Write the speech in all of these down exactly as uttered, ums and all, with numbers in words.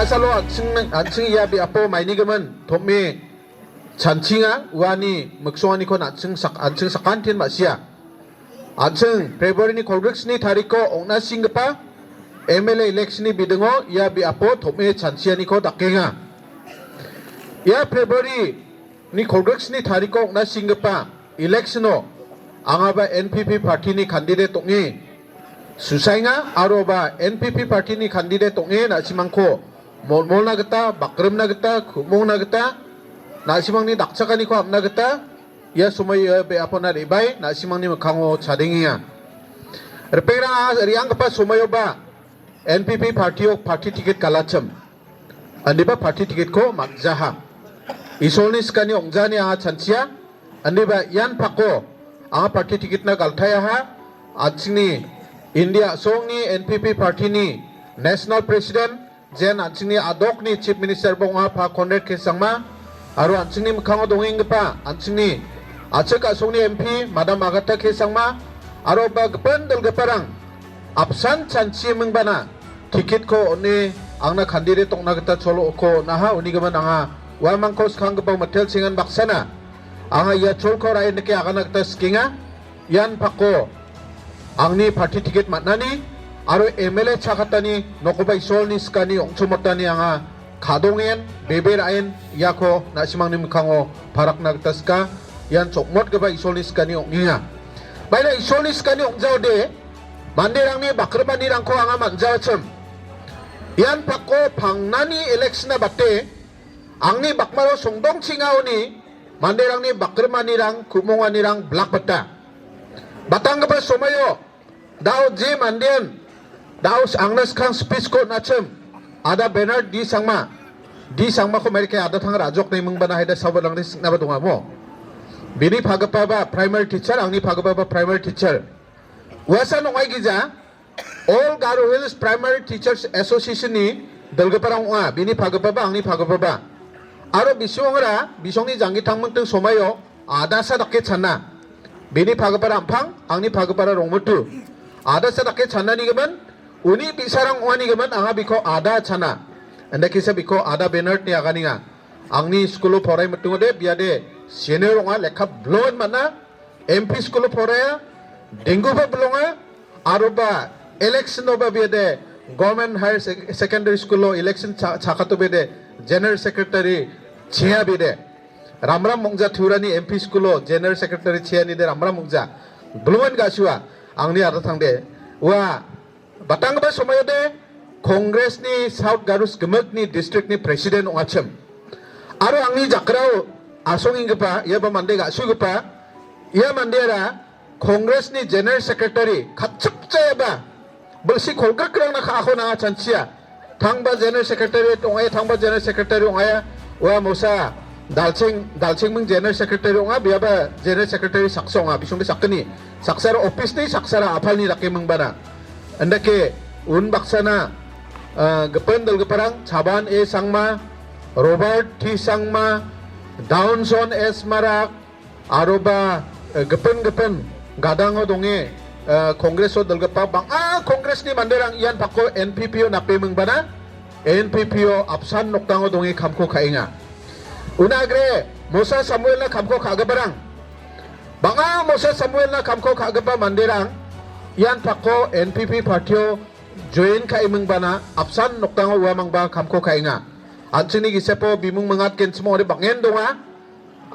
Salo an·ching, an·ching ia biapo mainigimin tom·e chanchinga, uani miksonganiko an·ching sak-, an·ching sakantin ma·sia. An·ching February-ni kolgriksni tariko ong·na singgipa M L A election-ni bidingo ia biapo tom·e chanchianiko dakenga. Ia February-ni kolgriksni tariko ong·na singgipa election-o angaba N P P party-ni candidate ong·e susaenga, aroba N P P party-ni candidate ong·e na·simangko molmolna gita, bakrimna gita, ku·mongna gita, na·simangni dakchakaniko apna gita ia somoio biapona re·bae na·simangni mikkango chadengenga. Ripengrang, re·anggipa somoioba N P P party-o party ticket galachim. Indiba party ticket-ko man·jaha. Isolni skani ong·jani anga chanchia. Indiba ian pako anga party ticket-na galtaiaha. An·chingni India a·songni N P P party-ni national president, jen an·chingni a·dokni chief minister-ba ong·a, Pa Conrad K Sangma, aro an·chingni mikkango dongenggipa an·chingni A·chik a·songni M P Madam Agatha K Sangma, aro ba gipin dilgiparang apsan chanchimingbana ticket-ko on·e angna candidate ong·na gita cholko on·aha, unigimin anga uamangko skanggipa mitelchengan baksana anga ia cholko ra·e nike agana gita sikenga. Ian pako angni party ticket man·ani aro M L A chakatani nokgipa Isolni skani ong·chomotani anga kadongen, bebe ra·en iako na·simangni mikkango parakna gita sika. Ian chokmotgipa Isolni skani ong·enga. Maina Isolni skani ong·jaode manderangni bakrimanirangko anga man·jachim. Ian pako pangnani election-na bate angni bakmaro songdongchengaoni manderangni bakrimanirang, ku·monganirang blakbata. Batanggipa somoio dao je mandean dao angna skang speech-ko on·achim, Ada Bernard D Sangma, D Sangmako merike ada tang rajok nemingbana haida sabarangni siknaba dongamo. Bini pagipaba primary teacher, angni pagipaba primary teacher. Uasan ong·aigija, All Garo Hills Primary Teachers Association-ni dilgiparang ong·a, bini pagipaba, angni pagipaba. Aro bisongra, bisongni janggi tangmingting somoio adasa dake chana. Bini pagipara ampang, angni pagipara rongmitu. Adasa dake chananigimin, uni bi·sarang ong·anigimin, anga biko ada chana. Indakisa biko Ada Bernard-ni aganenga. Angni skulo porai mitungode, biade senior ong·a, lekka blowen man·a. M P skulo poraia, dengguba bilonga, aroba election-oba biade, Government Higher Sec-, Secondary School-o election cha-, chakato biade, General Secretary chea biade. Ramram Mongja Turani M P School-o General Secretary cheanide Ramram Mongja. Bilongan ga·sua, angni ada tangde. Ua, batanggipa somoiode Congress-ni South Garus gimikni district-ni president ong·achim. Aro angni jakrao asongenggipa, iaba mande ga·sugipa, ia mandeara Congress-ni General Secretary, katchipjaiaba, bilsi kolgrikrangna ka·ako nanga chanchia. Tangba General Secretary ong·aia, tangba General Secretary ong·aia, ua mosa Dalcheng, Dalchengming General Secretary ong·a, biaba General Secretary saksa ong·a, bisongde sakgni. Saksara office-ni, saksara apalni dake mingbana. Indake unbaksana, ah, gipin dilgiparang Chaban A Sangma, Robert T Sangma, Daunson S Marak, aroba, eh, gipin gipin gadango donge, eh, Congress-o dilgipa bang·a Congress-ni manderang ian pako N P P-o nape mingbana, N P P-o apsan nokdango donge kamko ka·enga. Una agre, Mosa Samuel-na kamko ka·giparang. Bang·a Mosa Samuel-na kamko ka·gipa manderang ian pako N P P party-o join ka·e mingbana apsan nokdango uamangba kamko ka·enga. An·chingni gisepo bimung mingatgenchim ong·ode bang·en donga.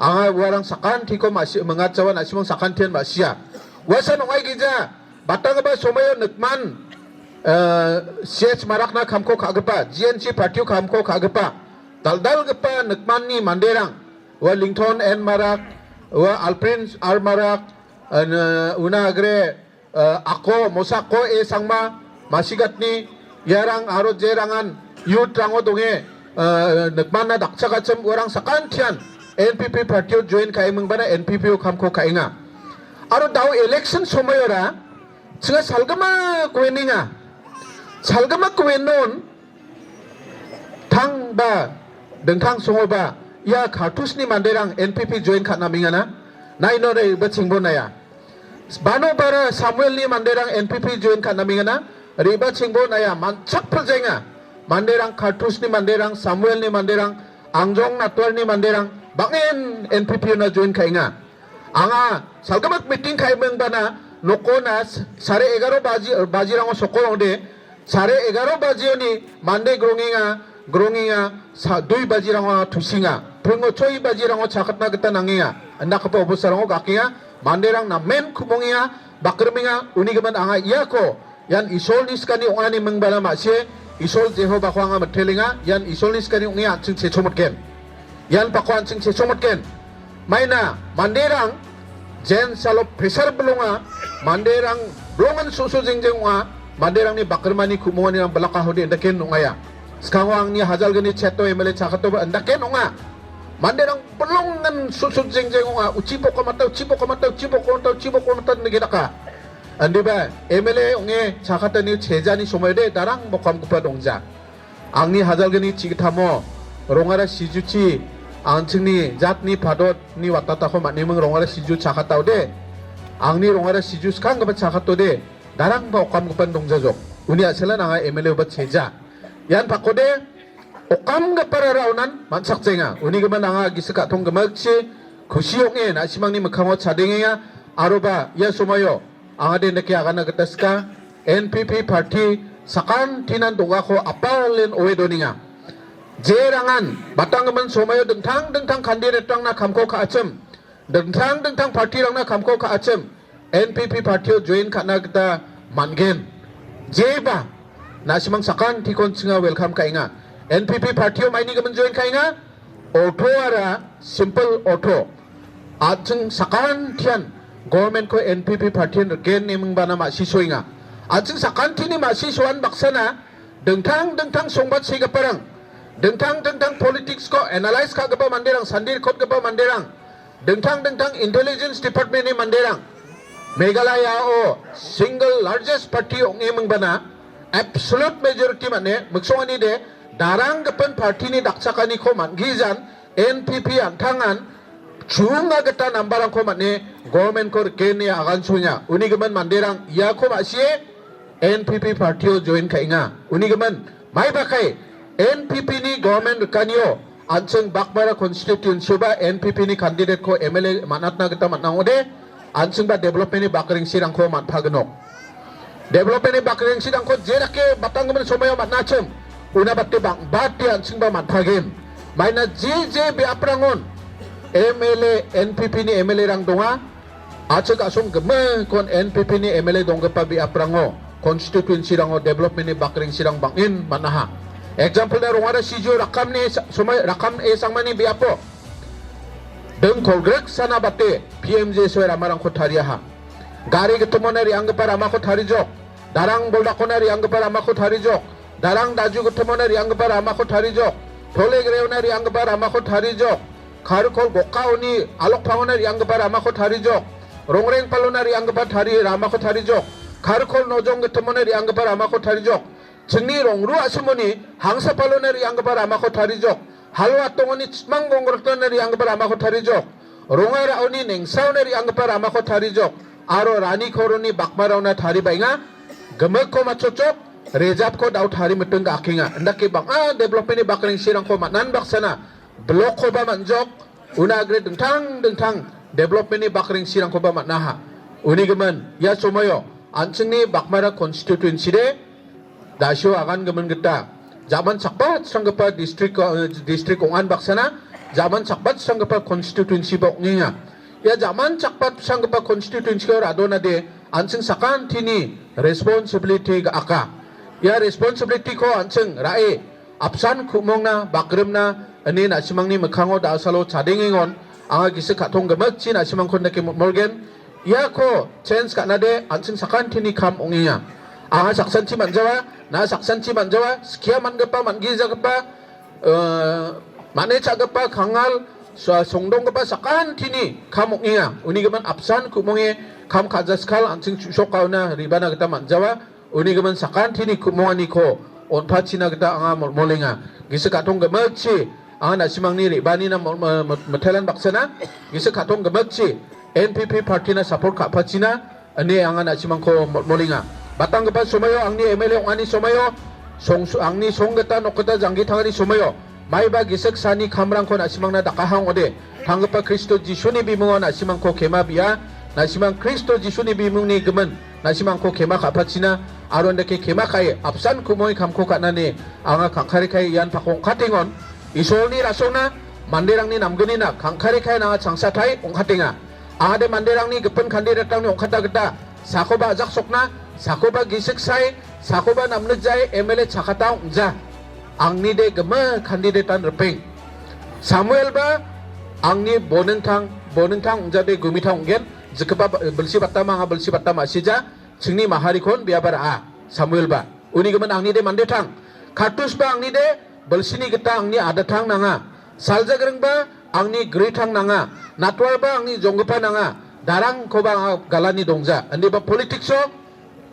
Anga uarang sakantiko ma·si-, mingatjawa, na·simang sakantian ma·sia. Uasan ong·aigija, batanggipa somoio nikman, eh, C H Marakna kamko ka·gipa, G N C party-o kamko ka·gipa, dal·dalgipa nikmanni manderang, ua Lington N Marak, ua Alprin R Marak, eh, una agre, eh, ako, Mosako A Sangma, Masigatni, iarang aro jerangan youth-rango donge, eh, nikmanna dakchakachim uarang sakantian N P P party-o join ka·e mingbana N P P-o kamko ka·enga. Aro dao election somoiora, chinga salgima kuenenga. Salgima kuenon, tangba, dingtang songoba, ia kartusni manderang N P P join ka·na mingana, naino re·bachengbo naia. Bano bara Samuelni manderang N P P join ka·na mingana, re·bachengbo naia, manchak piljaenga. manderang, Kartusni manderang, Samuelni manderang, Angjong Natwarni manderang, bang·en N P P-ona join ka·enga. Anga salgimak meeting ka·e mingbana nokona s-, sare egaro baji, bajirango sokol ong·de, sare egaro bajioni mande grongenga, grongenga, sa-, dui bajirango tusinga. Pringo choi bajirango chakatna gita nangenga. Indakgipa obostarango gakenga. Manderang namen ku·mongenga, bakrimenga, uni gimin anga iako ian Isolni skani ong·a ine mingbana ma·sie, Isol Jehovako anga mitelenga, ian Isolni skani ong·e an·ching chechomotgen. Ian pako an·ching chechomotgen. Maina manderang jen salo pressure bilonga, manderang bilongan so·so jengjeng ong·a, manderangni bakrimani ku·monganirang bilakahode indaken ong·aia. Skango angni hajalgni cheto M L A chakatoba indaken ong·a. Manderang bilongan so·so jengjeng ong·a, uchi pokomata, uchi pokomata, uchi pokomata, uchi pokomata ine gedaka. Indiba M L A ong·e chakatani chejani somoiode darang bokamgipa dongja. Angni hajalgni chigitamo rongara sijuchi an·chingni jatni padotni watatako man·eming rongara siju chakataode. Angni rongara siju skanggipa chakatode darangba okamgipan dongjajok. Uni a·selan anga M L A-oba cheja. Ian pakode okamgiparara onan man·sakjenga. Uni gimin anga gisik ka·tong gimikchi kusi ong·e na·simangni mikkango chadengenga. Aroba ia somoio anga de indake agana gita sika, N P P party sakantinan dongako apalen oe donenga. Jerangan batanggimin somoio dingtang dingtang candidate-rangna kamko ka·achim, dingtang dingtang party-rangna kamko ka·achim, N P P party-o join ka·na gita man·gen. Jeba, na·simang sakantikon chinga welcome ka·enga. N P P party-o maini gimin join ka·enga? Auto-ara simple auto. An·ching sakantian government-ko N P P party-an riken ine mingbana ma·sisoenga. An·ching sakantini ma·sisoan baksana dingtang dingtang songbat segiparang, dingtang dingtang politics-ko analyze ka·gipa manderang, sandi rikotgipa manderang, dingtang dingtang intelligence department-ni manderang Meghalaya-o single largest party ong·e mingbana absolute majority man·e miksonganide daranggipin party-ni dakchakaniko man·gijan N P P an·tangan chunga gita nambarangko man·e government-ko rikeni agansoenga. Uni gimin manderang iako ma·sie N P P party-o join ka·enga. Uni gimin maibakai N P P-ni government rikanio an·ching Bakmara constituency-oba N P P-ni candidate-ko M L A man·atna gita man·a ong·ode, an·chingba development-ni bakrengsirangko man·pagenok. Development-ni bakrengsirangko jedake batanggimin somoio man·achim, una bate bang·bate an·chingba man·pagen. Maina je je biaprangon M L A, N P P-ni M L A-rang donga, a·chik a·song gimikon N P P-ni M L A donggipa biaprango, constituency-rango development-ni bakrengsirang bang·en man·aha. Example-na rongara siju rakamni sa-, somoi rakam e sangmani biapo ding kolgriksana bate P M G S Y ramarangko tariaha. Gari gittimona re·anggipa ramako tarijok. Darang boldakona re·anggipa ramako tarijok. Darang daju gittimona re·anggipa ramako tarijok. Tole greona re·anggipa ramako tarijok. Karikol Bokaoni alokpangona re·anggipa ramako tarijok. Rongreng palona re·anggipa tari-, ramako tarijok. Karikol Nojong gittimona re·anggipa ramako tarijok. Chingni rongru a·simoni hangsa palona re·anggipa ramako tarijok. Halo atongoni chitmang gongrotona re·anggipa ramako tarijok. Ronga ra·oni nengsaona re·anggipa ramako tarijok. Aro Rani Koroni Bakmaraona taribaenga. Gimikko matchotjok, rejapko dao tari miting ga·akenga. Indake bang·a development-ni bakrengsirangko man·an baksana. Blokkoba man·jok, una agre dingtang dingtang development-ni bakrengsirangkoba man·aha. Uni gimin, ia somoio an·chingni Bakmara constituency-de dasio agangimin gita, jaman chakbatsranggipa district, eh, district ong·an baksana, jaman chakbatsranggipa constituency-ba ong·enga. Ia jaman chakbatsranggipa constituency-ko radonade an·ching sakantini responsibility ga·aka. Ia responsibility-ko an·ching ra·e apsan ku·mongna, bakrimna, ine na·simangni mikkango da·asalo chadengengon, anga gisik ka·tong gimikchi na·simangko dake motmolgen. Iako change ka·nade an·ching sakantini kam ong·enga. Anga saksanchi man·jawa, na saksanchi man·jawa, skia man·gipa, man·gijagipa, eh, man·e cha·gipa, kangal, so-, songdonggipa sakantini kam ong·enga. Uni gimin apsan ku·monge kam ka·jaskal an·ching chu·sokaona re·bana gita man·jawa. Uni gimin sakantini ku·monganiko on·pachina gita anga molmolenga. Gisik ka·tong gimikchi anga na·simangni re·banina mol-, mo-, mo-, mitelan baksana. Gisik ka·tong gimikchi N P P party-na support ka·pachina ine anga na·simangko molmolenga. Batanggipa somoio angni M L A ong·ani somoio Songsu-, angni songgita nokgita janggitangani somoio maiba gisik sani kamrangko na·simangna dakaha ong·ode. Tanggipa Kristo Jisuni bimungo na·simangko kema bi·a, na·simang Kristo Jisuni bimungni gimin na·simangko kema ka·pachina, aro indake kema ka·e apsan ku·moi kamko ka·nani anga kangkare kae ian pako ong·katengon. Isolni rasongna manderangni namgnina kangkare kae nanga changsatai ong·katenga. Angade manderangni gipin kandidatrangni ong·kata gita sakoba ajaksokna, sakoba gisik sae, sakoba namnikjae M L A chakata ong·ja. Angni de gime kandidetan ripeng. Samuel ba angni boningtang, boningtang ong·jade gumitang ong·gen, jikgipa ba-, bilsi batama anga bilsi batama sija, chingni maharikon biaba ra·a, Samuel ba. Uni gimin angni de mandetang. Kartus ba angni de bilsini gita angni adatang nanga. Saljagrengba angni gritang nanga. Natwalba angni jonggipa nanga. Darangkoba anga galani dongja. Indiba politics-o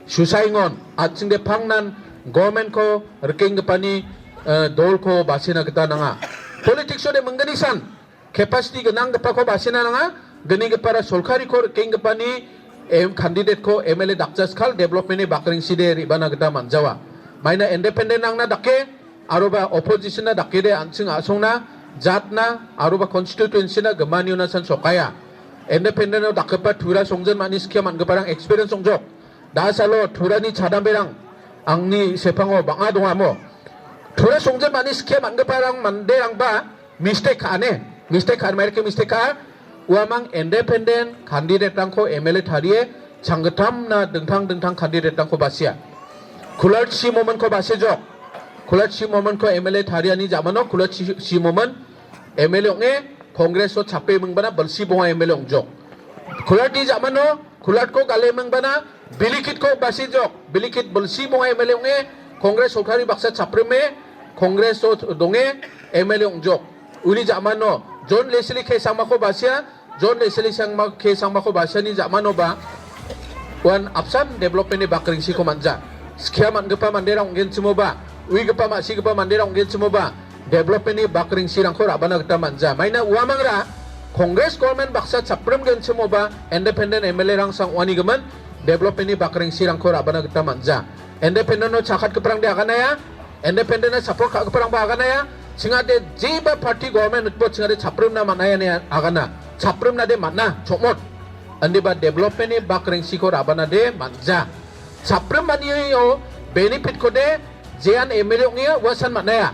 susaingon. An·chingde pangnan government-ko rikenggipani, eh, dolko basina gita nanga. Politics-o de minggni san. Capacity gnanggipako basina nanga, gnigipara solkariko rikenggipani, em, candidate-ko M L A dakjaskal development-ni bakrengside re·bana gita man·jawa. Maina independent-rangna dake, aroba opposition-na dakede an·ching a·songna, jatna, aroba constituency-na gimaniona san sokaia. Independent-o dakgipa tura songjin mani skia man·giparang experience ong·jok. Da·salo Turani chadamberang angni sepango bang·a dongamo. Tura songjin mani skia man·giparang manderangba mistake ka·ane. Mistake ka·ane, mairake mistake ka·a. Uamang independent candidate-rangko M L A tarie changgittamna dingtang dingtang candidate-rangko basia. Kularchi Mominko basiajok. Kularchi Mominko M L A tariani jamano Kularchi, chi Momin M L A ong·e, Congress-o chape mingbana bilsi bonga M L A ong·jok. Kularchi jamano Kulartko gale mingbana, Bilikitko basiajok. Bilikit bilsi bonga M L A ong·e, Congress sorkari baksa chaprime, Congress-o donge M L A ong·jok. Uni jamano, John Leslie K Sangmako basia, John Leslie Sangma, K Sangmako basiani jamanoba, uan apsan development-ni bakrengsiko man·ja. Skia man·gipa manderang ong·genchimoba, uigipa ma·sigipa manderang ong·genchimoba, development-ni bakrengsirangko ra·bana gita man·ja. Maina uamangra Congress government baksa chaprim genchimoba independent M L A-rang sang ong·ani gimin development-ni bakrengsirangko ra·bana gita man·ja. Independent-o chakatgiparangde aganaya, independent-na support ka·giparangba aganaya, chingade jeba party government-bo chingade chaprimna man·aya ine agana. Chaprimnade man·a, chokmot. Indiba development-ni bakrengsiko ra·banade man·ja. Chaprim manio benefit-kode jean M L A ong·enga uasan man·aia.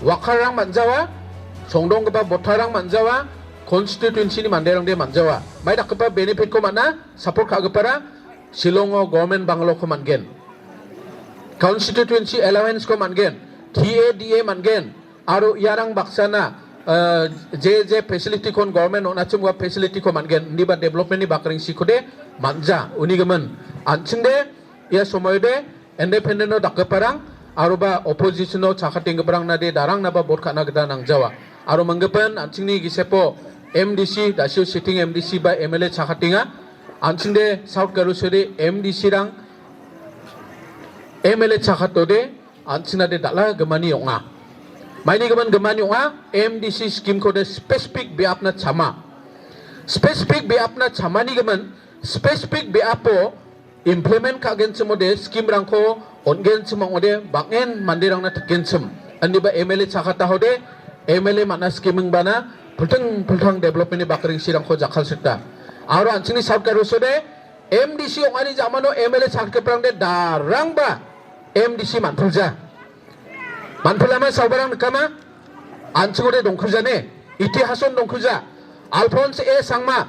Wakarang man·jawa, songdonggipa botarang man·jawa, constituency-ni manderangde man·jawa. Mai dakgipa benefit-ko man·a, support ka·gipara Shillong-o government bungalow-ko man·gen. Constituency allowance-ko man·gen, T A D A man·gen, aro iarang baksana, eh, je, je facility-kon government on·achim ua facility-ko man·gen, indiba development-ni bakrengsikode man·ja, uni gimin. An·chingde, ia somoiode, independent-o dakgiparang, aroba opposition-o chakatenggiparang nade darangnaba vote ka·na gita nangjawa. Aro manggipan, an·chingni gisepo M D C, dasio sitting M D C ba M L A chakatenga. An·chingde South Garosode M D C-rang M L A chakatode, an·chingnade dal·a gimani ong·a. Maini gimin gimani ong·a, M D C scheme-kode specific biapna chama. Specific biapna chamani gimin, specific biapo implement ka·genchimode, scheme-rangko on·genchim ong·ode, bang·en manderangna tikgenchim. Indiba M L A chakatahode, M L A man·a scheme-ingbana, pilting piltang development-ni bakrengsirangko jakkalsita. Aro an·chingni South Garosode, M D C ong·ani jamano M L A chakatgiparangde darangba M D C man·pilja. Man·pilama saobarang nikama? An·chingode dongkujane. Itihason dongkuja. Alphonse A Sangma,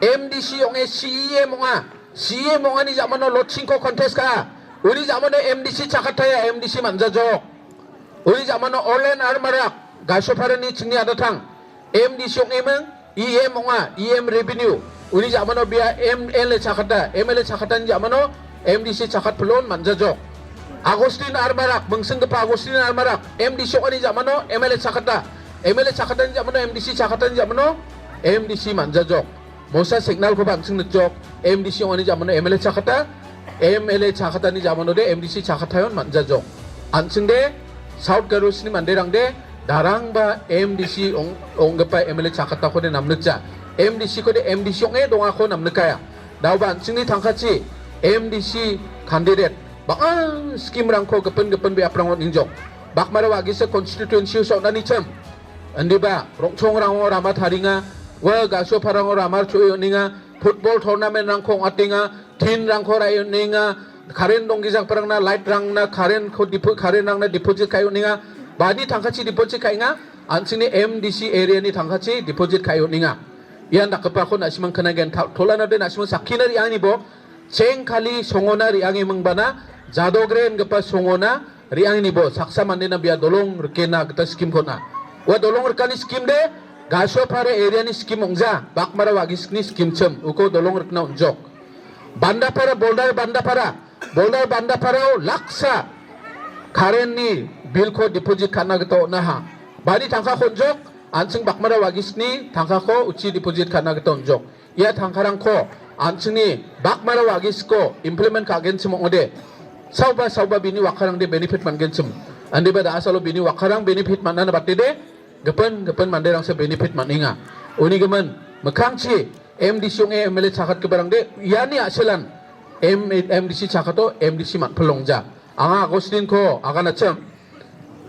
M D C ong·e C E M ong·a. C E M ong·ani jamano Lochingko contest ka·a. Uni jamano M D C chakataya, M D C man·jajok. Uni jamano Orlen R Marak, Gasoparani chingni adatang. M D C ong·eming, E M ong·a, E M revenue. Uni jamano bia M L A chakata, M L A chakatani jamano M D C chakat pilon man·jajok. Agustin R Marak, mingsinggipa Agustin R Marak, M D C ong·ani jamano M L A chakata, M L A chakatani jamano M D C chakatani jamano M D C man·jajok. Mosa signal-koba an·ching nikjok, M D C ong·ani jamano M L A chakata, M L A chakatani jamanode M D C chakatayon man·jajok. An·chingde South Garosni manderangde darangba M D C ong-, ong·gipa M L A chakatakode namnikja. M D C-kode M D C ong·e dongako namnikaia. Daoba an·chingni tangkachi M D C candidate bang·a scheme-rangko gipin gipin biaprango on·engjok. Bakmara Wagisik constituency-o on·anichim, indiba Rongchongrango rama taringa, ua Gasoparango rama cho·e on·enga, football tournament-rangko ong·atenga, tin-rangko ra·e on·enga, current donggijagiparangna light-rangna current-ko depo-, current-rangna deposit ka·e on·enga, bani tangkachi deposit ka·enga, an·chingni M D C area-ni tangkachi deposit ka·e on·enga. Ian dakgipako na·simang knagen, ta-, tolana de na·simang sakkina re·angnibo, Chengkali songona re·ange mingbana, Jadogre ingipa songona re·angnibo saksa mandena bia dolong rikena gita scheme-ko on·a. Ua dolong rikani scheme de Gasopara area-ni scheme ong·ja, Bakmara Wagisikni scheme chim, uko dolong rikna on·jok. Bandapara, Boldar Bandapara, Boldar Bandaparao laksa current-ni bill-ko deposit ka·na gita on·aha. Bani tangkako on·jok, an·ching Bakmara Wagisikni tangkako uchi deposit ka·na gita on·jok. Ia tangkarangko an·chingni Bakmara Wagisiko implement ka·genchim ong·ode, saoba saoba bini wakarangde benefit man·genchim. Indiba da·asalo bini wakarang benefit man·na batede, gipin gipin manderangsa benefit man·enga. Uni gimin, mikkangchi M D C ong·e M L A chakatgiparangde iani a·selan M-, M D C chakato M D C man·pilongja. Anga Agustinko aganachim,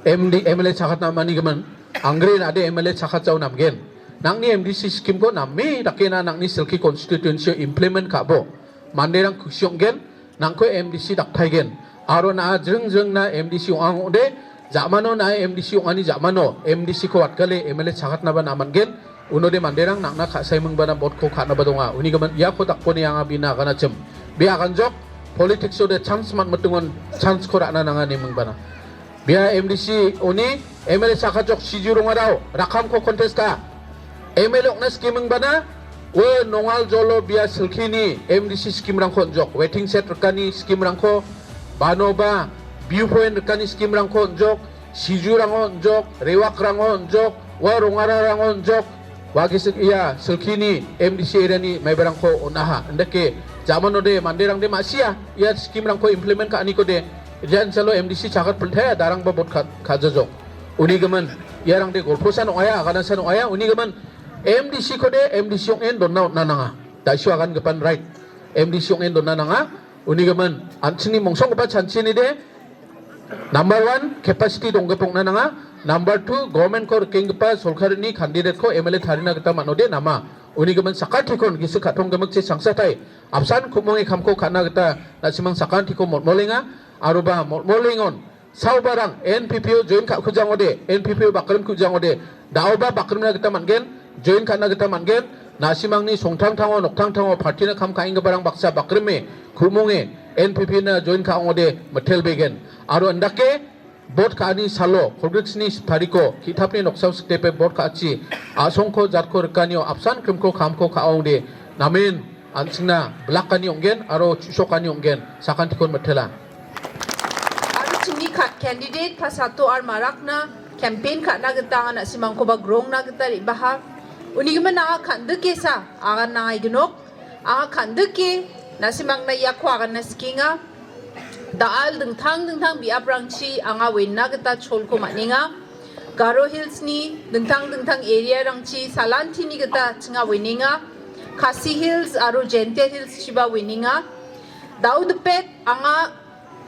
M D, M L A chakatna manigimin, angre nade M L A chakatjao namgen. Nangni M D C scheme-ko name dakena nangni Silki constituency-o implement ka·bo. Manderang kusi ong·gen, nangko M D C daktaigen. Aro na·a jring jringna M D C ong·ang ong·de, ja·mano na·a M D C ong·ani ja·mano, M D C-ko watgale M L A chakatnaba na·a man·gen. Unode manderang nang·na ka·sae mingbana vote-ko ka·naba donga. Uni gimin iako dakbone anga bina aganachim. Bia aganjok, politics-ode chance man·mitingon chance-ko ra·na nanga ine mingbana. Bia M D C oni M L A chakajok Siju Rongarao, rakamko contest ka. M L A ong·na scheme mingbana, ue Nongal Jolo bia Silkini M D C scheme-rangko on·jok. Waiting shed rikani scheme-rangko, banoba view point rikani scheme-rangko on·jok. Sijurango on·jok, Rewakrango on·jok, ua Rongararango on·jok, Wagisik ia Silkini M D C area-ni maibarangko on·aha. Indake jamanode manderangde ma·sia ia scheme-rangko implement ka·anikode, ia insalo M D C chakat piltaia darangba vote ka-, kajajok. Uni gimin, iarangde golposan ong·aia, aganasan ong·aia, uni gimin M D C-kode M D C ong·en donna on·na nanga. Daisio agangipan right. M D C ong·en donna nanga. Uni gimin, an·chingni mongsonggipa chanchini de, number one, capacity donggipa ong·na nanga. Number two, government-ko rikenggipa sorkarini candidate-ko M L A tarina gita man·ode nama. Uni gimin, sakantikon gisik ka·tong gimikchi changsatai apsan ku·monge kamko ka·na gita na·simang sakantiko motmolenga. Aroba motmolengon saobarang N P P-o join ka·kujangode, N P P-o bakrim kujangode, da·oba bakrimna gita man·gen, join ka·na gita man·gen, na·simangni songtangtango, noktangtango party-na kam ka·enggiparang baksa bakrime, ku·monge, N P P-na join ka·ongode mitelbegen. Aro indake, vote ka·ani salo, kolgriksni tariko, ki·tapni noksao sikdepe vote ka·achi, a·songko jatko rikanio, apsan krimko kamko ka·ongde, namen, an·chingna bilakani ong·gen, aro chu·sokani ong·gen, sakantikon mitela. Aro chingni ka-, candidate Pasato R Marakna campaign ka·na gita anga na·simangkoba grongna gita re·baha. Uni gimin anga kan·dikesa agan nangai gnok. Anga kan·dike na·simangna iako aganna sikenga. Da·al dingtang dingtang biaprangchi anga wenna gita cholko man·enga. Garo Hills-ni dingtang dingtang area-rangchi salantini gita chinga wenenga. Khasi Hills aro Jaintia Hills-chiba wenenga. Daudipet anga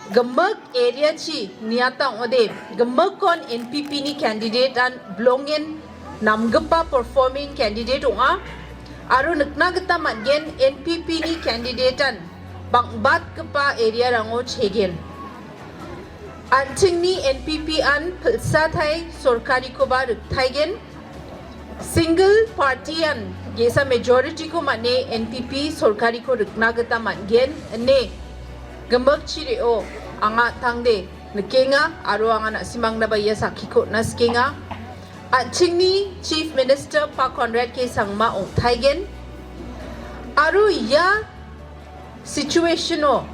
gimik area-chi niata ong·ode, gimikkon N P P-ni candidate-an bilongen namgipa performing candidate ong·a. Aro nikna gita man·gen, N P P-ni candidate-an bang·batgipa area-rango chegen. An·chingni N P P-an pilsatai sorkarikoba riktaigen. Single party-an ge·sa majority-ko man·e N P P sorkariko rikna gita man·gen ine gimik chireo anga tangde nikenga aro anga na·simangnaba ia sakkiko on·na sikenga. An·chingni Chief Minister Pa Conrad K Sangma ong·taigen aro ia situation-o,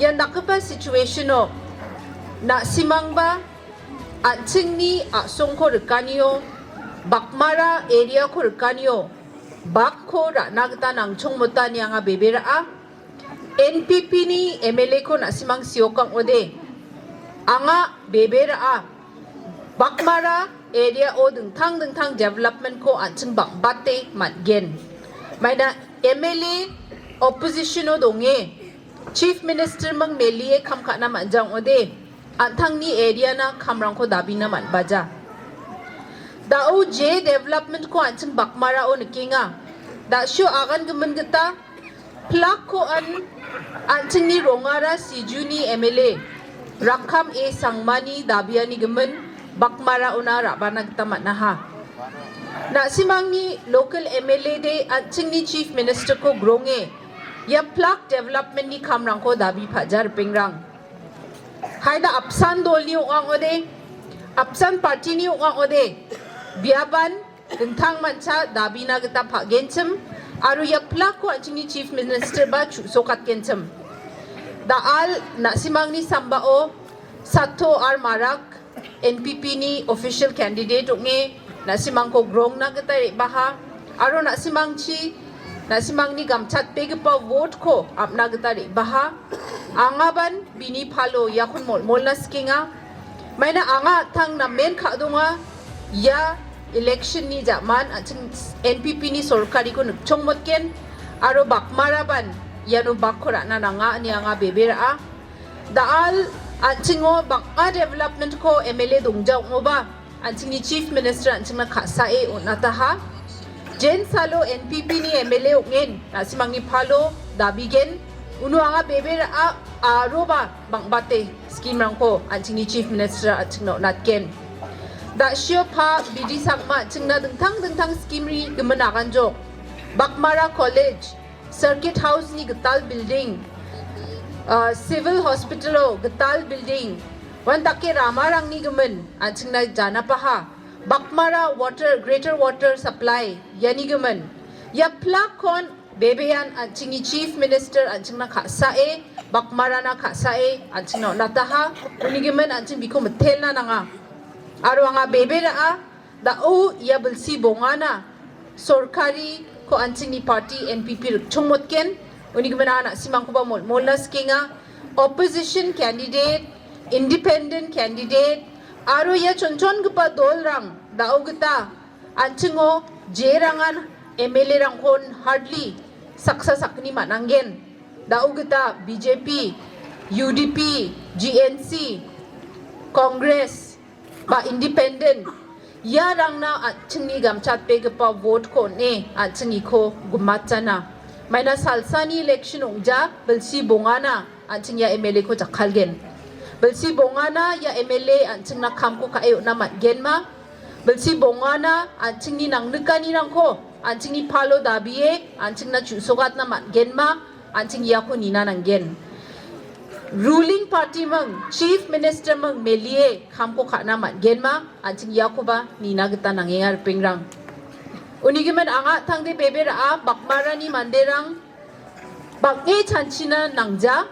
ian dakgipa situation-o na·simangba an·chingni a·songko rikanio, Bakmara area-ko rikanio, bakko ra·na gita nangchongmota ine anga bebe ra·a. N P P-ni M L A-ko na·simang siokang ode, anga bebe ra·a. Bakmara area-o dingtang dingtang development-ko an·ching bang·bate man·gen. Maina M L A opposition-o donge, Chief Minister ming melie kam ka·na man·ja ong·ode, an·tangni area-na kamrangko dabina man·baja. Da·o je development-ko an·ching Bakmarao nikenga. Da·sio agangimin gita plak-ko an an·chingni rongara Sijuni M L A Rakkam A Sangmani dabianigimin Bakmaraona ra·bana gita man·aha. Na·simangni local M L A de an·chingni Chief Minister-ko gronge ia plak development-ni kamrangko dabi pa·ja ripengrang. Haida apsan dolni ong·a ong·ode, apsan party-ni ong·a ong·ode, biaban dingtang mancha dabina gita pa·genchim aro ia plak-ko an·chingni Chief Minister ba chu·sokatgenchim. Da·al na·simangni sambao Sato R Marak, N P P-ni official candidate ong·e, na·simangko grongna gita re·baha, aro na·simangchi, na·simangni gamchatbegipa vote-ko apna gita re·baha. Angaban bini palo iakon molmolna sikenga. Maina anga an·tang namen ka·donga, ia election-ni ja·man an·ching N P P-ni sorkariko nikchongmotgen, aro Bakmaraban iano bakko ra·na nanga ine anga bebe ra·a. Da·al an·chingo bang·a development-ko M L A dongja ong·oba, an·chingni Chief Minister an·chingna ka·sae on·ataha. Jensalo N P P-ni M L A ong·en, na·simangni palo dabigen. Uno anga bebe ra·a, aroba bang·bate scheme-rangko an·chingni Chief Minister an·chingna on·atgen. Da·sio pa Bidi Sangma an·chingna dingtang dingtang scheme-ni gimin aganjok. Bakmara College, Circuit House-ni gital building, ah, Civil Hospital-o gital building, uandake ramarangni gimin an·chingna janapaha. Bakmara Water, Greater Water Supply, iani gimin. Ia plak-kon bebean an·chingni Chief Minister an·chingna ka·sae, Bakmarana ka·sae an·chingna on·ataha. Uni gimin an·ching biko mitelna nanga. Aro anga bebe ra·a, da·o ia bilsi bongana sorkariko an·chingni party N P P rikchongmotgen. Uni gimin anga na·simangkoba molmolna sikenga. Opposition candidate, independent candidate, aro ia chonchongipa dolrang da·o gita an·chingo jerangan M L A-rangkon hardly saksa sakgni man·angen. Da·o gita B J P, U D P, G N C, Congress, ba independent, iarangna an·chingni gamchatbegipa vote-ko on·e an·chingiko gimatjana. Maina salsani election ong·ja, bilsi bongana an·ching ia M L A-ko jakkalgen. Bilsi bongana ia M L A an·chingna kamko ka·e on·na man·genma? Bilsi bongana an·chingni nangnikanirangko an·chingni palo dabie an·chingna chu·sogatna man·genma? An·ching iako nina nanggen. Ruling party ming, Chief Minister ming melie kamko ka·na man·genma, an·ching iakoba nina gita nangenga ripengrang. Uni gimin anga tangde bebe ra·a, Bakmarani manderang bang·e chanchina nangja,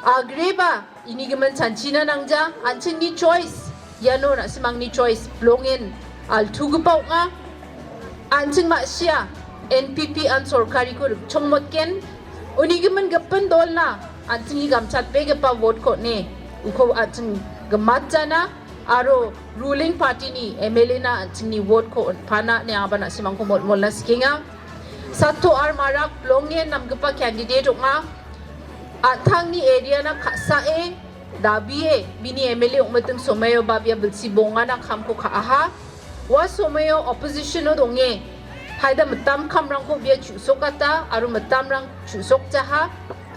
agreba ini gimin chanchina nangja, an·chingni choice. Iano na·simangni choice bilongen altugipa ong·a. An·ching ma·sia N P P an sorkariko rikchongmotgen. Uni gimin gipin dolna an·chingni gamchatbegipa vote-ko on·e uko an·ching gimatjana aro ruling party-ni M L A-na an·chingni vote-ko on·pana ine angaba na·simangko molmolna sikenga. Sato R Marak bilongen namgipa candidate ong·a. An·tangni area-na ka·sae dabie bini M L A ong·miting somoio ba bia bilsi bongana kamko ka·aha. Ua somoio opposition-o donge. Haida mitam kamrangko bia chu·sokata aro mitamrang chu·sokjaha.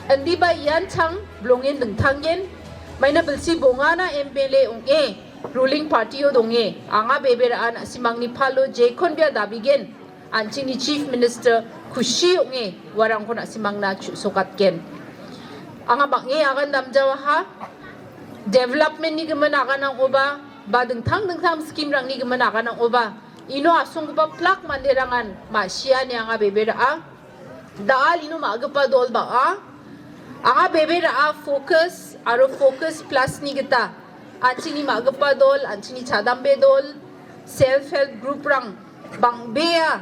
Indiba ian chang bilongen dingtanggen. Maina bilsi bongana M L A ong·e. Ruling party-o donge. Anga bebe ra·a na·simangni palo jekon bia dabigen. An·chingni Chief Minister kusi ong·e uarangko na·simangna chu·sokatgen. Anga bang·e agan damjawaha, development-ni gimin aganangoba, ba dingtang dingtang scheme-rangni gimin aganangoba, ino asonggipa plak manderangan ma·sia ine anga bebe ra·a. Da·al ino ma·gipa dol bang·a. Anga bebe ra·a focus aro focus plus-ni gita an·chingni ma·gipa dol, an·chingni chadambe dol, self help group-rang bang·bea,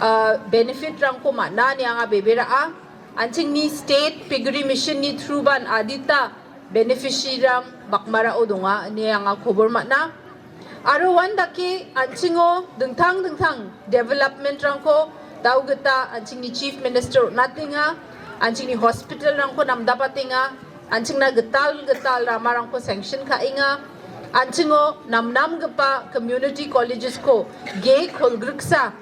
ah, benefit-rangko man·a ine anga bebe ra·a. An·chingni state piggery mission-ni through-ban adita beneficiary-rang Bakmarao donga ine anga kobor man·a. Aro uandake an·chingo dingtang dingtang development-rangko da·o gita an·chingni Chief Minister on·atenga. An·chingni hospitalrangko namdapatenga, an·chingna gital gital ramarangko sanction ka·enga, an·chingo namnamgipa community collegesko ge kolgriksa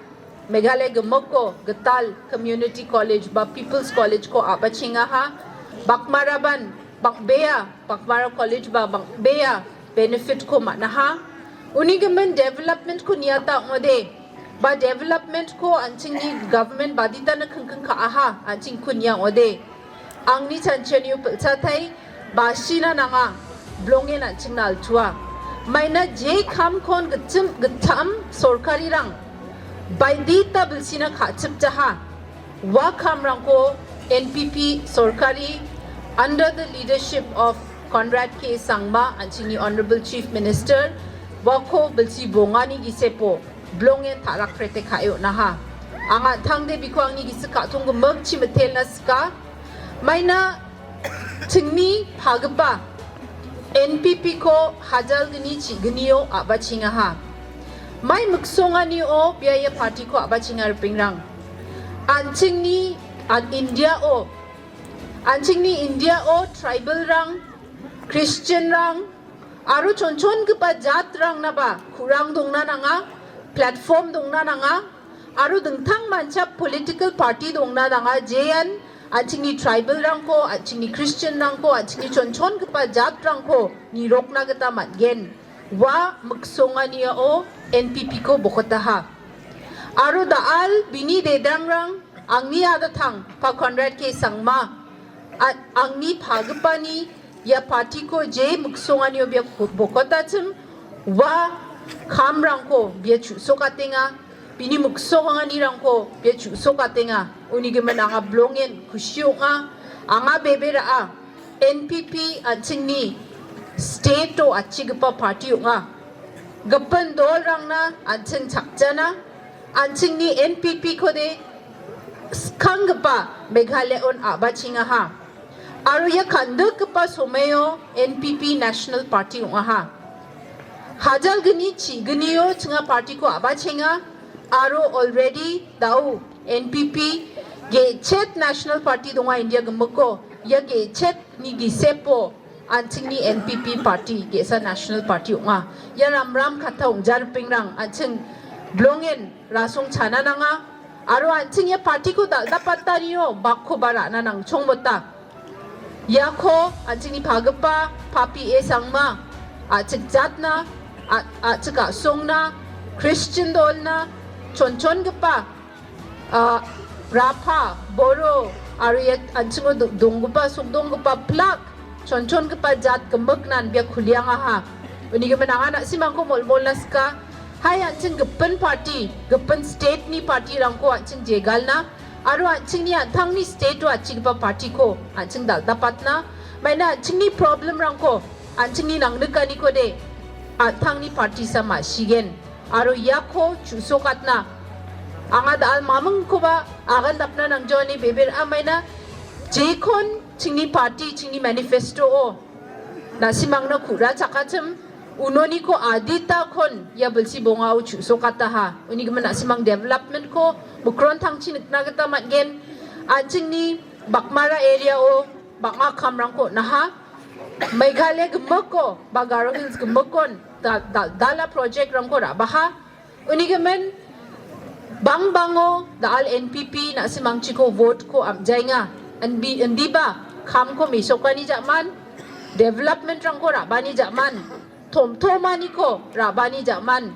Meghalaya gimikko gital community college ba People's Collegeko a·bachengaha. Bakmaraban bang·bea, Bakmara College ba bang·bea benefitko man·aha. Uni gimin developmentko niata ong·ode, ba developmentko an·chingni government baditana kingking ka·aha, an·chingko nia ong·ode. Angni chanchianio pilchatai, basina nanga, bilongen an·chingna altua. Maina je kamkon gitchim, gittam sorkarirang baidita bilsina ka·chipjaha. Ua kamrangko N P P sorkari under the leadership of Conrad K Sangma, an·chingni Honorable Chief Minister, uako bilsi bongani gisepo bilongen ta·rakprete ka·e on·aha. Anga an·tangde biko angni gisik ka·tong gimikchi mitelna sika. Maina chingni pagipa N P Pko hajalgni chignio a·bachengaha. Mai miksonganio bia ia partiko a·bachenga ripingrang. An·chingni an Indiao, an·chingni Indiao tribalrang, Christianrang, aro chonchongipa jatrangnaba kurang dongna nanga, platform dongna nanga, aro dingtang mancha political party dongna nanga, jean an·chingni tribalrangko, an·chingni Christianrangko, an·chingni chonchongipa jatrangko nirokna gita man·gen. Ua miksonganiao N P Pko bokotaha. Aro da·al bini dedangrang angni adatang pa Conrad K Sangma, a-, angni pagipani ia partiko je miksonganio bia ku-, bokotachim, ua kamrangko bia chu·sokatenga, bini miksonganirangko bia chu·sokatenga. Uni gimin anga bilongen kusi ong·a, anga bebe ra·a. N P P an·chingni state-o atchigipa party ong·a. Gipin dolrangna an·ching chakjana, an·chingni N P Pkode skanggipa Meghalaya-on a·bachengaha. Aro ia kandikgipa somoio N P P National Party ong·aha. Hajalgni chignio chinga partiko a·bachenga, aro already dao N P P ge·chet National Party donga India gimikko. Ia ge·chetni gisepo an·chingni N P P party ge·sa National Party ong·a. Ia ramram katta ong·jaripingrang an·ching bilongen rasong chana nanga. Aro an·ching ia partiko dal·dapatanio bakkoba ra·na nangchongmota. Iako an·chingni pagipa Papi A Sangma, a·chik jatna, a-, a·chik a·songna, Christian dolna, chonchongipa, a, Rapha, Boro, aro ia an·chingo do-, donggipa, sokdonggipa plak, chonchongipa jat gimiknan bia kuliangaha. Uni gimin anga na·simangko molmolna sika. Hai an·ching gipin party, gipin state-ni party-rangko an·ching jegalna. Aro an·chingni an·tangni state-o atchigipa party-ko an·ching dal·dapatna. Maina an·chingni problem-rangko, an·chingni nangnikaniko de an·tangni party-sa ma·sigen. Aro iako chu·sokatna. Anga da·al mamingkoba agaldapna nangjaoni beber amaina jekon chingni party, chingni manifesto-o na·simangna ku·ra chakachim, unoniko adita kon ia bilsi bongao chu·sokataha. Uni gimin na·simang development-ko mikron tangchi nikna gita man·gen. An·chingni Bakmara area-o bang·a kamrangko on·aha. Meghalaya gimikko ba Garo Hills gimikkon dal-, dal-, dal·dala project-rangko ra·baha. Uni gimin, bangbango da·al N P P na·simangchiko vote-ko am·jaenga. Inbi-, indiba, kamko mesokani ja·man, development-rangko ra·bani ja·man, tomtomaniko ra·bani ja·man,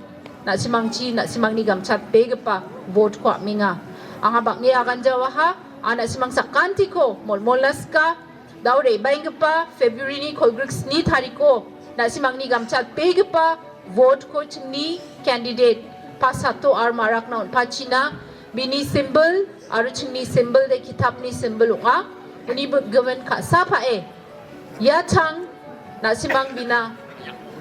na·simangchi, na·simangni gamchatbegipa vote-ko am·enga. Anga bang·e aganjawaha, a na·simang sakantiko molmolna sika, Dao re·baenggipa February-ni kolgrik sni tariko na·simangni gamchatbegipa vote-ko chingni candidate Pasato R Marakna on·pachina, bini symbol aro chingni symbol de kitapni symbol ong·a. Uni gimin ka·sa pa·e ia chang na·simang bina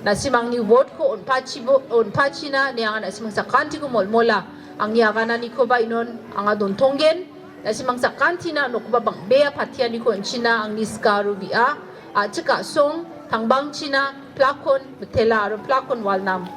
na·simangni vote-ko on·pachibo-, on·pachina ine anga na·simang sakantiko molmola. Angni agananikoba inon anga dontonggen. Na·simang sakantina nokgipa bang·bea patianiko on·china angni skaro bi·a, a·chik a·song, tangbangchina, plakon, mitela aro plakon walnam.